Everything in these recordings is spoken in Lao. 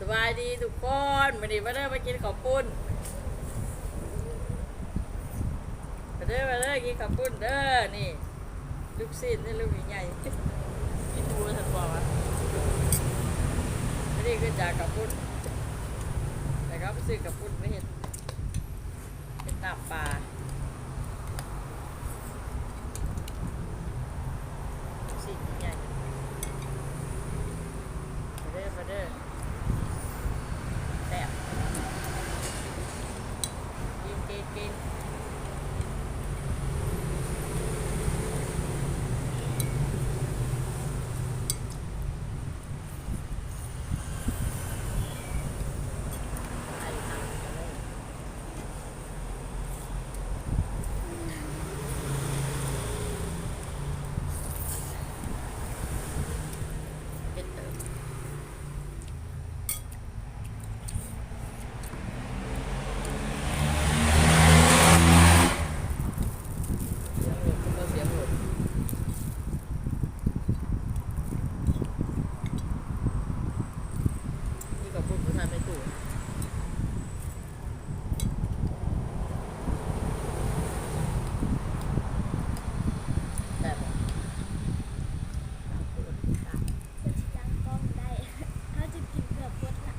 ສະບາຍດີທຸກຄົນ ມື້ນີ້ມາເດີ ມາກິນເຂົ້າປຸ້ນ ມາເດີ ມາເດີ ກິນເຂົ້າປຸ້ນເດີ. ນີ້ລູກຊີ້ນ ນີ້ລູກໃຫຍ່ໆ ກິນດູຊັ້ນບໍ່ວະ. ອັນນີ້ຄືຈາກເຂົ້າປຸ້ນ ແລ້ວກໍເອົາໄປຊື້ເຂົ້າປຸ້ນມາເຮັດ ເປັນຕຳປາ ຊີ້ນໃຫຍ່ໆ ມາເດີ ມາເດີ ແຊບ ກິນ ກິນ ກິນ. ສຽງລົດ ເບິ່ງສຽງລົດ ນີ້ກໍປຸ້ນບໍ່ທັນໄດ້ຕູ້. ແຊບບໍ່? ເພິ່ນຊິຕັ້ງກ້ອງໄດ້ ເຮົາຈະກິນເກືອບໝົດລະ.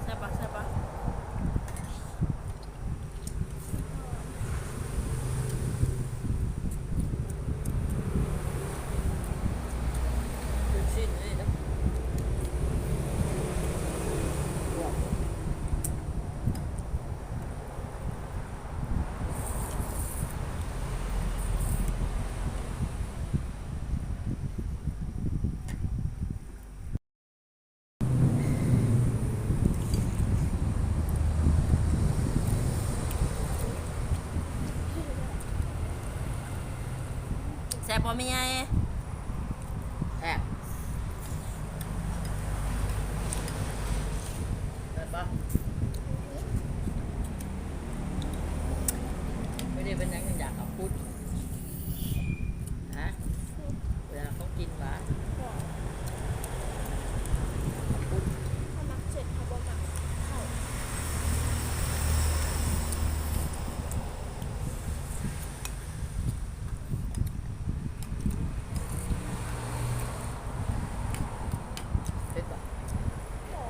ແຊບບໍ່? ແຊບບໍ່? ລູກຊີ້ນນີ້ເນາະ. ແຊບບໍ່ແມ່ໃຫຍ່? ແຊບ ແຊບບໍ່? ມື້ນີ້ເປັນຫຍັງຈຶ່ງຢາກເຂົ້າປຸ້ນ? ຮະ? ເວລາເຂົາກິນຫວາ? ບໍ່ ເຂົ້າປຸ້ນ ເຂົາມັກເຜັດ ເຂົາບໍ່ມັກເຂົ້າ. ເຜັດບໍ່? ບໍ່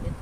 ເຜັດ.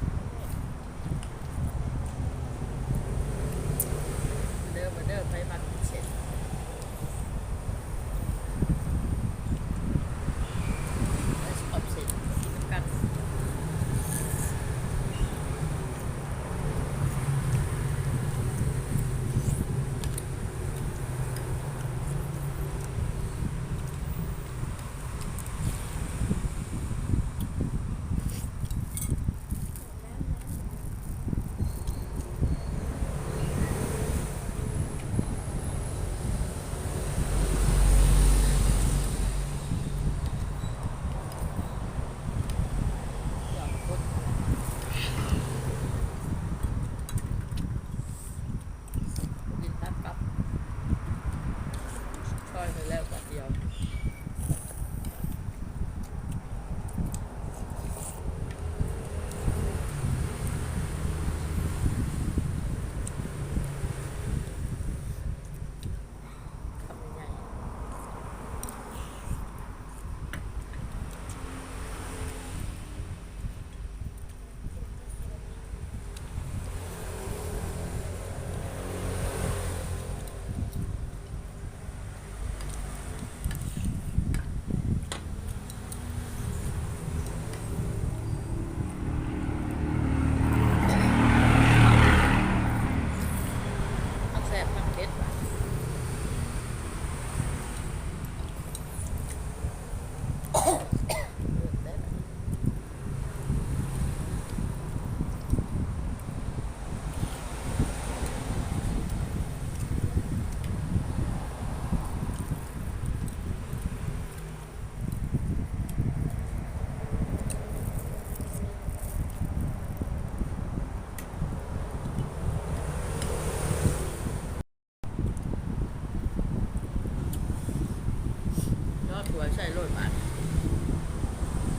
ໃສ່ໂລດບາດ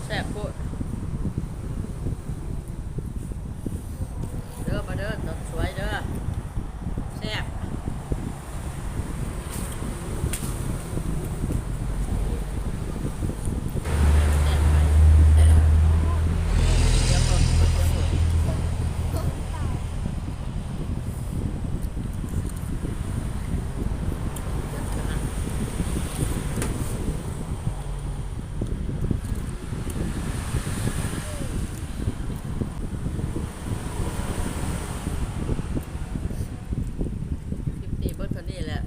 ແຊບໂພດ ເດີມາເດີ ຕອນສວຍເດີ ແຊບ. ຄລິບນີ້ເບິດເທົ່ານີ້ແຫຼະ.